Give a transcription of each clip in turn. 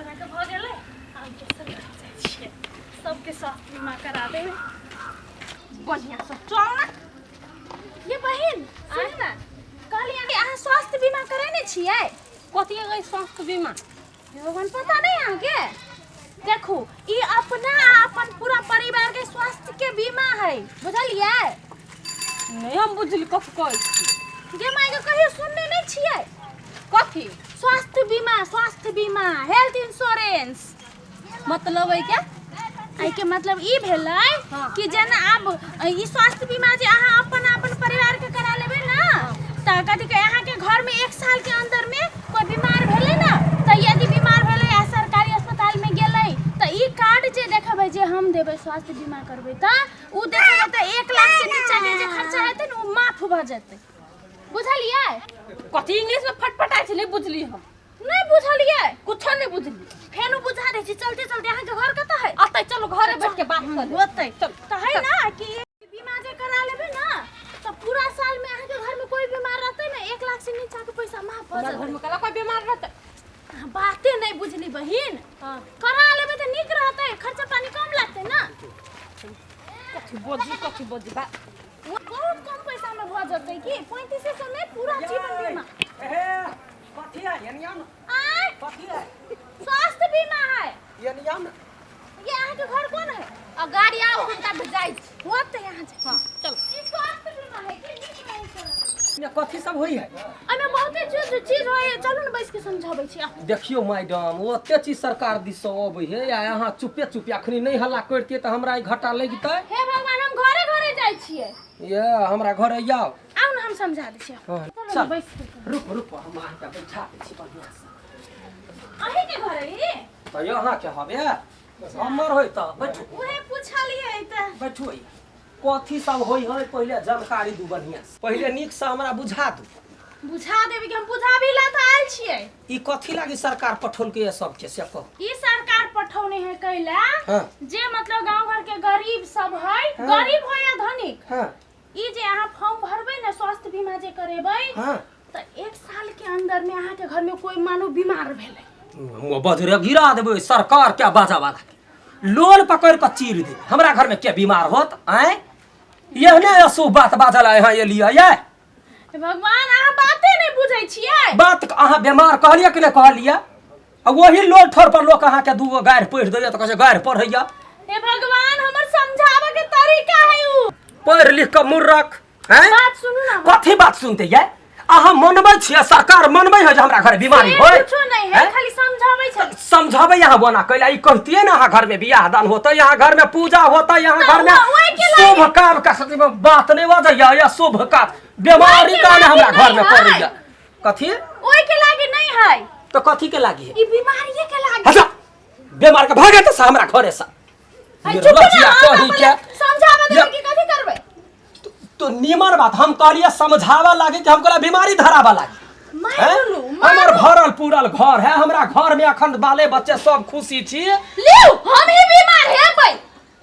तरहके भऽ गेलै। आब दोसर घर जाइ छियै, सबके स्वास्थ्य बीमा करा देबै बढ़िआँसँ। चल ना ये बहिन, सुन ना, कहलियै कि अहाँ स्वास्थ्य बीमा करेने छियै? कथी है स्वास्थ्य बीमा? हे भगवान, पता नहीं अहाँके? देखू, ई अपना आ अपन पूरा परिवार के स्वास्थ्य के बीमा है, बुझलियै? नहीं हम बुझली, कथी कहै छी? गे माय के, कहियो सुनने नहीं छियै? कथी? स्वास्थ्य बीमा, स्वास्थ्य बीमा, हेल्थ इंश्योरेंस। मतलब है क्या? एहिके मतलब ई भेलै कि जेना आब ई स्वास्थ्य बीमा जे अहाँ अपन अपन परिवार के करा लेबै ना, तऽ कथी कहै, अहाँके घर में एक साल के अंदर में कोई बीमार भेलै ना, तऽ यदि बीमार भेलै आ सरकारी अस्पताल में गेलै, तऽ ई कार्ड जे देखेबै, जे हम देबै स्वास्थ्य बीमा करबै, तऽ उ देखेबै तऽ 1 लाख से नीचा के जे खर्चा हेतै ने, उ माफ भऽ जेतै, बुझलियै? कथी इंग्लिश में फटफटाइ छै, नहीं बुझली हम। नहीं बुझलियै? कुछो नहीं बुझली। फेनो बुझा दै छी चलते चलते। अहाँके घर कतऽ है? अतै, चलो घरे बैठ के बात कर लेब। होतै। चल। तऽ है ना कि बीमा जे करा लेबै ना, तऽ पूरा साल में अहाँके घर में कोई बीमार रहतै ना, 1 लाख से नीचा के पैसा माफ भऽ हमरा घर जेतै। में कला कोई बीमार रहतै? अहाँ बाते नहीं बुझली बहिन। करा लेबै तऽ नीक रहतै, खर्चा पानी कम लागतै ना। कथी बजी, कथी बजी बा? बहुत कम पैसा में भऽ जेतै कि 3500 में पूरा जीवन बीमा। ए, कथी है एनिया न? आय? कथी है? स्वास्थ्य बीमा है। एनिया न। ये अहाँके घर कोन है? आ गाड़ी आओ, हम भेजाइ छी। होतै, यहाँ छै। हाँ, चलो। ई स्वास्थ्य बीमा है कि नीक रहै छै। एने कथी सब होइ है? एहिमे बहुते चीज चीज होइ है, चलू ने बैस के समझाबै छी, आउ। देखियौ मैडम, ओते चीज सरकार दिस से अबै है आ अहाँ चुपे चुपे अखनी नहि हल्ला करितियै तऽ हमरा ई घाटा लगितै। हे भगवान, हम घरे घरे जाइ छियै। ये हमरा घरे आउ। आउ ने, हम समझा दै छियै। हाँ, चलू ने चल। बैस के। रुक रुक, हम अहाँके बैठा दै छी बढ़िआँ से। अहीँके घर है ई? तऽ अहाँके हवे, हमर होइ तऽ बैठू। उहे पुछलियै तऽ। बैठू। कथी सब होइ है, पहिले जानकारी दू बढ़िआँ से, पहिले नीक से हमरा बुझा दू। बुझा देबै कि हम बुझाबी ला तऽ आयल छियै। ई कथी लागी सरकार पठौलकै ये सबके, से कहू। ई सरकार पठौने है कैला जे मतलब गांव घर के गरीब सब है, गरीब हो या धनिक, ई जे अहाँ फॉर्म भरबै ने, स्वास्थ्य बीमा जे करेबै, तऽ एक साल के अंदर में अहाँ के घर में कोई मानो बीमार भेलै। हम बजरे गिरा देबै सरकार के, बाजा वाला के लोल पकड़ कऽ चीर देबै। हमरा घर में के बीमार होत? आँय, एहने अशुभ बात बाजल यहाँ एलियै ये? हे भगवान, अहाँ बाते नहि बुझै छियै। बात अहाँ बीमार कहलियै कि नहि कहलियै? आ वही लोल ठोर पर लोक अहाँके दूगो गारि पढ़ि दैया तऽ कहै छै गारि पढ़ैया। हे भगवान, हमर समझाबे के तरीका है उ। पढ़ि लिख कऽ मूर्ख हैं। बात सुनू ना हमर। कथी बात सुनते ये? अहाँ मनबै छियै, सरकार मनबै है जे हमरा घर बीमारी से होय? कुछो नहीं है। हैं? खाली समझाबै छै। समझाबै यहाँ बना कैला ई कहतियै ने, अहाँ घर में बियाह दान होतै, यहाँ घर में पूजा होतै, यहाँ तऽ घर में ओहि के लागि- शुभ काम का सती में बात नहीं बजैया या शुभ काज बीमारी ओहि के काने लागि हमरा घर में नहि है। पड़ैया कथी? ओहि के लागी नहीं है। तो कथी के लागि है? ई बीमारीये के लागी। अच्छा, बीमार के भागे तऽ हमरा घरे से। अरे चुप ना, निर्लज्जिया हम कही अपने के। समझाबै या- देबै कि कथी करबै? तो नीमन बात हम कहलिए समझावा लागे कि हम कहलिए बीमारी धरावा लागे? हैं? मारू हमर भरल पूरल घर है, हमरा घर में अखन बाले बच्चे सब खुशी छी। लिउ, हम ही बीमार हेबै,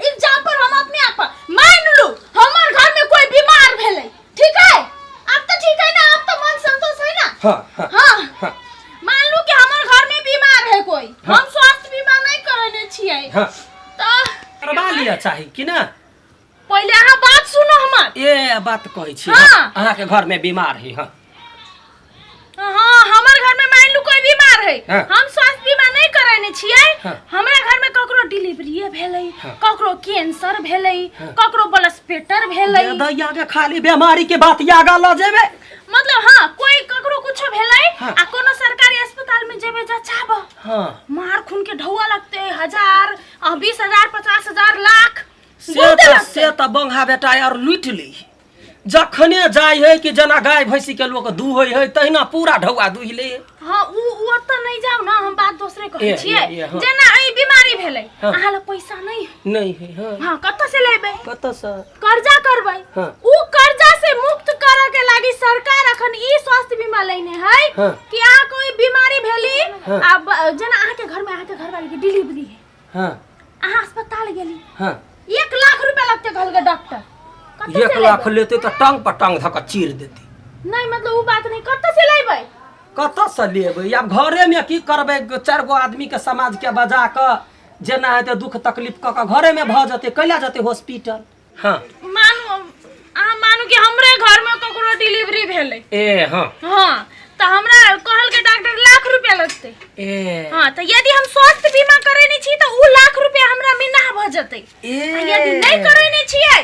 एग्जाम्पल हम अपने आप पर मान लू, हमर घर में कोई बीमार भेलै, ठीक है? अब तो ठीक है ना? अब तो मन संतोष है ना? हाँ, हाँ। हाँ। हाँ। मान लू कि हमर घर में बीमार है कोई, हम स्वास्थ्य बीमा नहीं करेने छियै, तो करवा लिअ चाही कि ना? पहिले अहाँ बात सुनो हमर। ए बात कहै छी। अहाँके घर में बीमार है? हाँ। हाँ, हमर घर में मान लू कोई बीमार है, हम स्वास्थ्य बीमा नहीं करेने छियै, हमरा घर में ककरो डिलीवरी भेलै, ककरो कैंसर भेलै, ककरो ब्लड भेलै। ये दैया के, खाली बीमारी के बात आगा लऽ जेबै। मतलब हाँ, कोई ककरो कुछो भेलै आ कोनो सरकारी अस्पताल में जेबै जचाब, मार खून के ढौआ लगते, हजार आ, 20,000, 50,000, लाख से बहुते तऽ लगतै। से तऽ बंघा बेटा यार लूटि ली, जखने जाइ है कि जेना गाय भैंसी के लोक दूहै है तहिना पूरा ढौआ दूहि ले। हाँ, उ उ ओतऽ नहीं जाउ ना, हम बात दोसरे कहै ए, छियै। ए, ए, हाँ। जेना ई बीमारी भेलै, अहाँ लग पैसा नहीं है। नहीं है, हाँ। हाँ, कतऽ से लेबै? कतऽ से? कर्जा करबै। उ कर्जा से मुक्त करऽ के लागी सरकार अखन ई स्वास्थ्य बीमा लेने है कि अहाँ कोई बीमारी भेली, आ जेना अहाँ के घर में अहाँ के घरवाली के डिलीवरी है, अहाँ अस्पताल गेली, 1 लाख रुपया लगते कहल के डॉक्टर, कतऽ एक से लाख लेबै? लेते तऽ टांग पर टांग धऽ कऽ चीर देते। नहीं, मतलब उ बात नहीं, कतऽ से लेबै? कतऽसँ लेबै आब घरेमे की करबै चारि गो आदमीके समाजके बजा कऽ जेना हेतै दुख तकलीफ कऽ कऽ घरेमे भऽ जेतै कैला जेतै हॉस्पिटल हँ मानू अहाँ मानू कि हमरे घरमे ककरो डिलीवरी भेलै ए हँ हँ तऽ हमरा कहलकै डॉक्टर लाख रुपया लगतै ए हँ तऽ यदि हम स्वास्थ्य बीमा करेने छी तऽ उ लाख रुपया हमरा मिना भऽ जेतै ए आ यदि नहि करेने छियै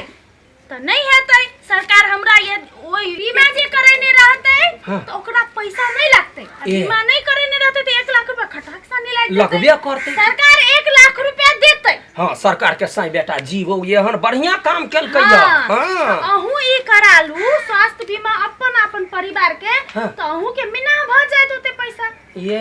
तऽ नहि हेतै सरकार हमरा यदि ओहि बीमा जे करेने रहतै हाँ। तऽ ओकरा पैसा नहि लगतै आ ए। बीमा नहि करेने रहतै तऽ 1 लाख रुपया खटाक सा नहि लागि जेतै लगबे करतै। सरकार 1 लाख रुपया देतै हँ सरकार के साई बेटा जीवो एहन बढ़िया काम केलकै यऽ हाँ। हँ अहूँ ई करा लू स्वास्थ्य बीमा अपन अपन परिवार के हाँ। तऽ अहूँ के मिना भऽ जायत ओते पैसा ये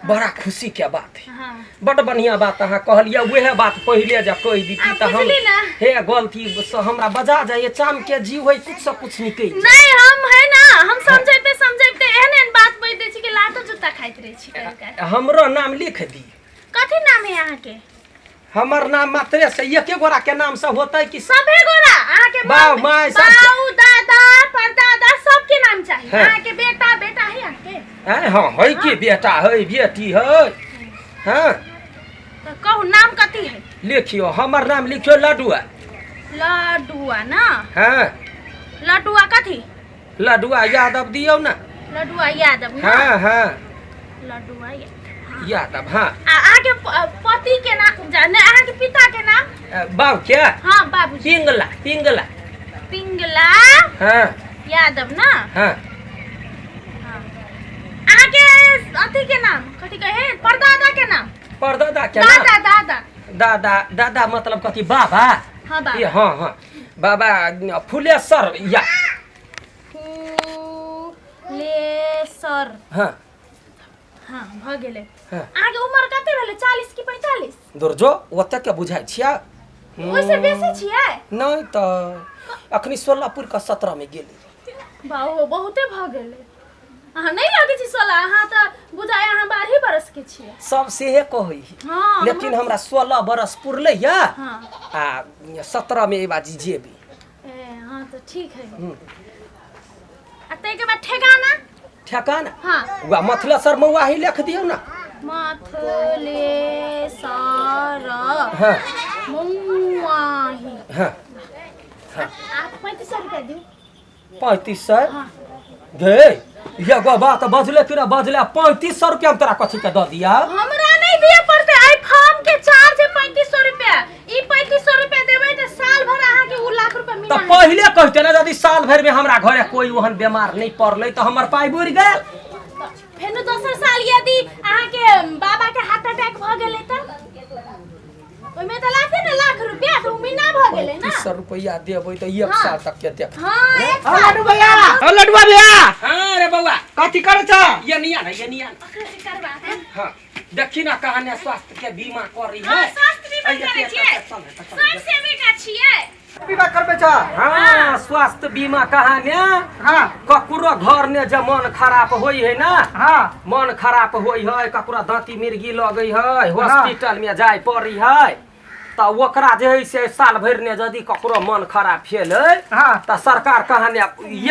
बड़ा खुशी के बात है हाँ बड बढ़िया बात अहाँ कहलियै उएह बात पहिले जे कहि दीती आ, तऽ हम बुझली ना? हे गलती से हमरा बजा जाइए चाम के जीव है कुछ से कुछ निकलि जाय। नहीं हम है ना हम समझैते समझैते एहन एहन बात बज दै छी कि लातो जूता खाइत रहै छी कहियो काल। हमरो नाम लिख दी कथी नाम है अहाँके हमर नाम मात्रे से एके गोरा के नाम से होतै कि सभे गोरा अहाँके बाउ, मम्मी, माय, सबके। बाउ दादा परदादा सबके नाम चाही हाँ। अहाँके बेटा बेटा है अहाँके आँय हँ है कि बेटा है बेटी है हँ तऽ कहू नाम कथी है लिखियो हमर नाम लिखियो लडुआ लडुआ ना हँ लडुआ कथी लडुआ यादव दियौ ने लडुआ यादव ना हँ हँ लडुआ यादव यादव हँ आ अहाँके पति के नाम नहि अहाँके पिता के नाम बाप के हाँ बाबूजी पिंगला पिंगला पिंगला हँ यादव ना हँ हाँ। अहाँके अथी के नाम कथी कहे परदादा के नाम परदादा के नाम दादा दादा दादा दादा मतलब कथी बाबा हाँ बाबा ए हँ हँ बाबा फुलेसर या फुलेसर हँ हाँ भऽ गेलै हँ अहाँके उमर कते भेलै 40 कि 45 दुर्जो ओते के बुझाइ छियै ओहिसँ बेसी छियै नहि तऽ अखनी 16 पुर कऽ 17 मे गेली बाबू बहुते भऽ गेलै अहाँ नहि लगै छी 16 अहाँ तऽ बुझाइ अहाँ 12 बरस के छियै सब सेहे कहै है हाँ लेकिन हमरा 16 बरस पुरलै या हाँ आ 17 मे एहि बाजी जेबै ए हाँ तऽ ठीक है आ ताहिके बाद ठेकाना ठेकाना हाँ वा मथलेसर मौआ ही लिख दियौ ना मथलेसर हाँ मौआही हाँ आप 3500 रुपया दियौ 3500 हाँ गे एगो बात बजले कि ना बजले 3500 रुपया हम तोरा कथी के दऽ दिया हमरा नहीं दिए पड़ते आई फॉर्म के चार्ज है 3500 रुपया ई 3500 रुपया देबै तऽ साल भर अहाँ के उ लाख रुपया तऽ मिला है। पहिले कहते ना यदि साल भरि में हमरा घरे कोई ओहन बीमार नहीं पड़लै तऽ हमर पाइ बुड़ि गेल फेनो दोसर साल यदि अहाँ के बाबा के हार्ट अटैक भऽ गेलै तऽ ओहिमे तऽ लागतै ने लाख रुपया तऽ उ मिना भऽ गेलै ना 3500 रुपया देबै तऽ एक हाँ। साल तक के देख हाँ एक हाँ साल लड्डू भैया हाँ लड्डुआ भैया हाँ रे बौआ कथी करै छ ये निया ना ये निया ना। करबा हाँ देखी ना कहानी स्वास्थ्य के बीमा करी हाँ है स्वास्थ्य बीमा अइये, करै चल, छियै चल, चल, चल, सब सेविका छियै बीमा करबै छ हाँ स्वास्थ्य बीमा कहानी हाँ ककरो घर ने जब मन खराब होई है ना हाँ मन खराब होई है ककरो दाँती मिर्गी लगै है हॉस्पिटल में जाय पड़ी है तऽ ओकरा जे है से साल भरि ने यदि ककरो मन खराब भेल है हाँ तऽ सरकार कहानी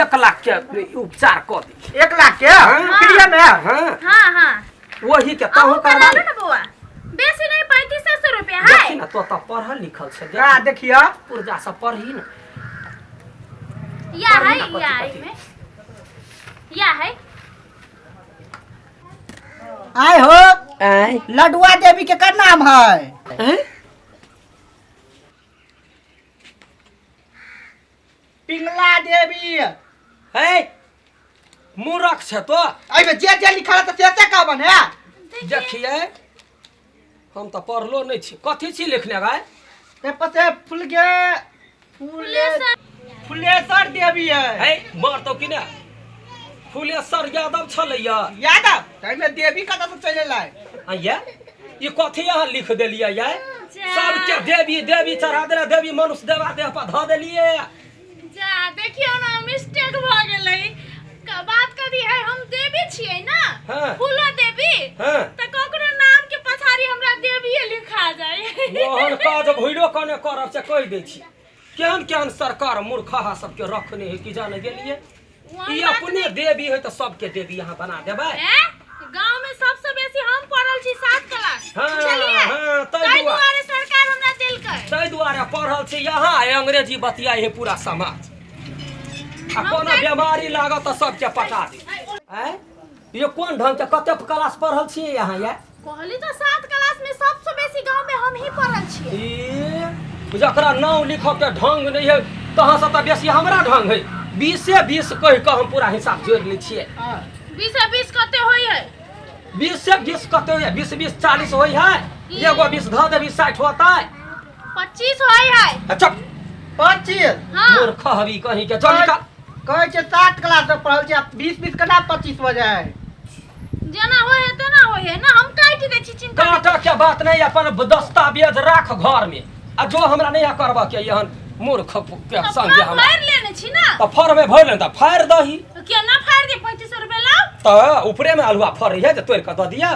1 लाख के उपचार कऽ दी 1 लाख के हाँ। फ्रीए में हाँ हाँ हाँ वही के तहु अहूँ करबा करा लो ना बौआ बेसी नहीं 3500 रुपया है देखी ना तो तऽ पढ़ल लिखल छै का देखी देखिए पुर्जा सब पढ़ी ना या पढ़ी है ना कथी या कथी। में या है आय हो आय लडुआ देवी के का नाम है हैं? पिंगला देवी है मूर्ख छै तो अइमे जे जे लिखल है तऽ से से कहबन है देखिए हम तऽ पढ़लो नहि छी कथी छी लिखने गाय पेपर से फूल गे फूले फुलेश्वर देवी है है मरतौ कि ने फुलेश्वर यादव छलैया यादव ताहिमे देवी कतऽ से चलि एलै आइया ई कथी अहाँ लिख देलियै यै सबके देवी देवी चढ़ा देले देवी मनुष्य देवा देह पर धऽ देलियै जा देखियौ ना मिस्टेक भऽ गेलै बात कथी है हम देवी छियै ना हाँ। फूलो देवी हाँ। तऽ ककरो नाम के पछाड़ी हमरा देवीए लिखा जाय ओहन काज भइरो कने करब से कहि दै छी केहन केहन सरकार मूर्खहा सबके रखने है कि जाने गेलियै वहाँ ई बात अपने देवी है तऽ सबके देवी अहाँ बना देबै। ए, गांव में सबसे बेसी हम पढ़ल छी 7 क्लास। हाँ, बुझलियै? हाँ, ताहि ताहि दुआरे। दुआरे सरकार हमरा देलकै। ताहि दुआरे पढ़ल छी यहाँ, अंग्रेजी बतियाइ है पूरा समाज। आ कोनो बीमारी लागत तऽ सबके पटा दे। आँय, ये कोन ढंग के कते क्लास पढ़ल छियै अहाँ? या कहली तऽ 7 क्लास में सबसे बेसी गांव में हम ही पढ़ल छियै। ई जकरा नाम लिखऽ के ढंग नहि है, तहाँ से तऽ बेसी हमरा ढंग है। 20 20 कहि कऽ हम पूरा हिसाब जोड़ि लै छियै। 20 20 कते होइ है? 20 से 20 कते होइ है? 20 20 40 होइ है, एगो 20 धऽ देबी 60 होतै। 25 होइ है। अच्छा। 25। हाँ। मूर्ख हबी कहीं के, चल निकाल। कहै छै 7 क्लास में पढ़ल छै, 20 20 केना 25 हो जाए? जेना होइ है तेना होइ है ना, हम काटि दै छी, चिंता नहि। काटऽ के बात नहीं, अपन दस्तावेज राख घर में आ जो हमरा नहीं करबऽ के एहन मूर्ख के तऽ संग फॉर्म हमरा भरि लेने छी ना। तऽ फॉर्मे भरि लेने तऽ फाड़ि दही। केना फाड़ि दे? 3500 रुपया लाउ। तऽ ऊपरे में अल्हुआ फड़ै है, तऽ तोड़ि कऽ दऽ दिअ।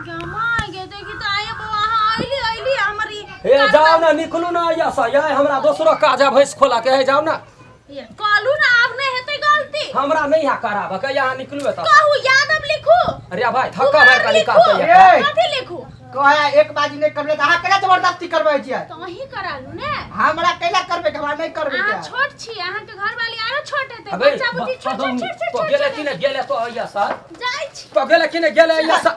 गे माय गे, देखी तऽ आइ बौआ, अहाँ अइली अइली हमर ई हे जाउ ने, निकलू ने एहिया से। ये हमरा दोसरो काज है, भैंस खोला के है, जाउ ने। ये कहलू ना आब नहि हेतै गलती। हमरा नहीं है कराबऽ के, यहाँ निकलू एतऽ। कहू यादव लिखू। अरे भाई, धक्का कुमार मारि कऽ लिखू। निकालतै। ए! कथी लिखू? कहे एक बाजी नहीं करबे तऽ अहाँ केना जबरदस्ती करबै छियै? तऽ अहीं करालू ने। हमरा कैला करबै के? हमरा नहीं करबै अहाँ के। छोट छी, अहाँके घरवाली आरो छोट हेतै। अबे बच्चा बुच्ची छोट छोट छोट छोट तो छोट। गेले कि नहि गेले तो अइया सर? जाइ छी। तो गेले कि नहि गेले अइया सर?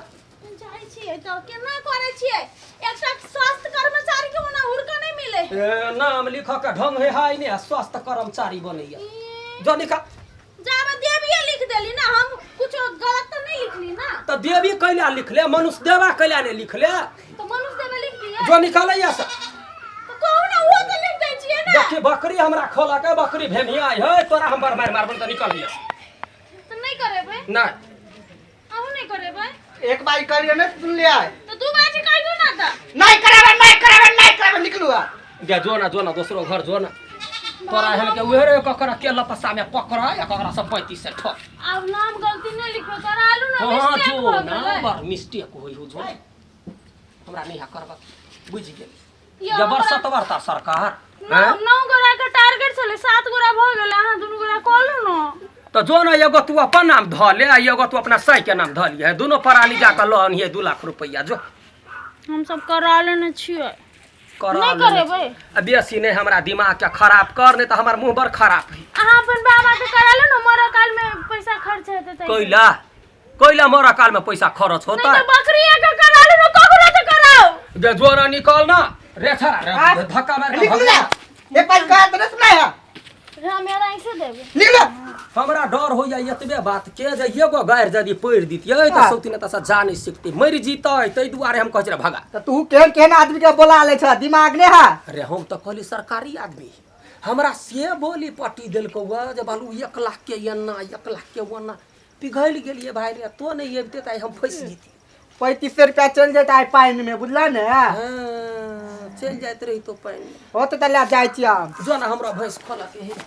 जाइ छियै तऽ केना करै छियै? एकटा स्वास्थ्य कर्मचारी के ओना हुड़का नहि मिले है। ए, नाम लिखऽ के ढंग है हाय ने, स्वास्थ्य कर्मचारी बनैया। जो निका। जाबे देविये लिख देली ना, हम कुछ गलत तऽ नहीं लिखली ना। तऽ देवी कैला लिखले, मनुष्य देवा कैला नहि लिखले? तऽ मनुष्य देवे लिख दिए। जो निकालैया से। तऽ कहू ना, ओहो तऽ लिख दै छियै ना। देखी बकरी हमरा खोला के बकरी भेमिया है, तोरा हम बड़ मारि मारबन, तऽ निकल लिया। तऽ नहि करेबै? नहि। अहूँ नहि करेबै? एक बार करियो नहीं सुनलियै। तऽ दू बाजी कहि दू ना तऽ। नहीं करेबै, नहीं करेबै, नहीं करेबै, निकलू आ। गे जो ना, जो ना दोसरो घर जो ना। तोरा एहन के उहे रे ककरा के लपसा में पकड़ या ककरा से 35 से ठोक। आब नाम गलती नहि लिखबै, करालू ना। हाँ मिस्टेक जो भऽ ना गेलै। बड़ मिस्टेक होइ हो, जो हमरा नहीं करबा, बुझि गेल। यौ, जबर हमरा सतवरता सरकार। नौ हैं? 9 गोरा के टारगेट छलै, 7 गोरा भऽ गेलै, अहाँ दुनू गोरा कऽ लू ने। तऽ जो ने, एगो तू अपन नाम धऽ ले आ एगो तू अपना साई के नाम धऽ लिहे, दुनू प्राणी जाकऽ लऽ अनिहे 2 लाख रुपैआ, जो। हम सब करा लेने छियै। करा नहि लेने। करेबै? आ बेसी नहि हमरा दिमाग के खराब कर, नहि तऽ हमर मुँह बड़ खराब है। अहाँ अपन बाबा के करा लू ने, मरऽ काल में पैसा खर्च हेतै ताहि। कैला कैला मरऽ काल में पैसा खर्च नहि होता? तऽ बकरिए के करा लू ने, ककरो तऽ कराउ। जे जोरा निकल ना रे छड़ा रे। आ? धक्का मार के निकलू भगा। ना, एक बार कहा तो नहीं सुनाया। हम ऐसे देबै। निकलो। हमरा डर होइया एतबे बात के जे एगो गारि यदि पढ़ि दितियै तऽ हाँ। सौती ने तऽ जा नहि सकतै, मरि जीतै, ताहि दुआरे हम कहै छियै भगा। तऽ तू केहन केहन आदमी के बोला लै छ, दिमाग नहीं है? अरे हम तऽ कहली सरकारी आदमी, हमरा से बोली पट्टी देलकौ जे बालू 1 लाख के एना, 1 लाख के ओना, पिघलि गेलियै भाय रे। तो नहि अबिते तऽ आइ हम फँसि जैती। 3500 रुपया चलि जेतै आइ पानि में, बुझल ने? हाँ, चलि जाइत रहितो पानि। होतै तऽ लए जाइ छी हम। जो ने, हमरा भैंस खोलऽ के है।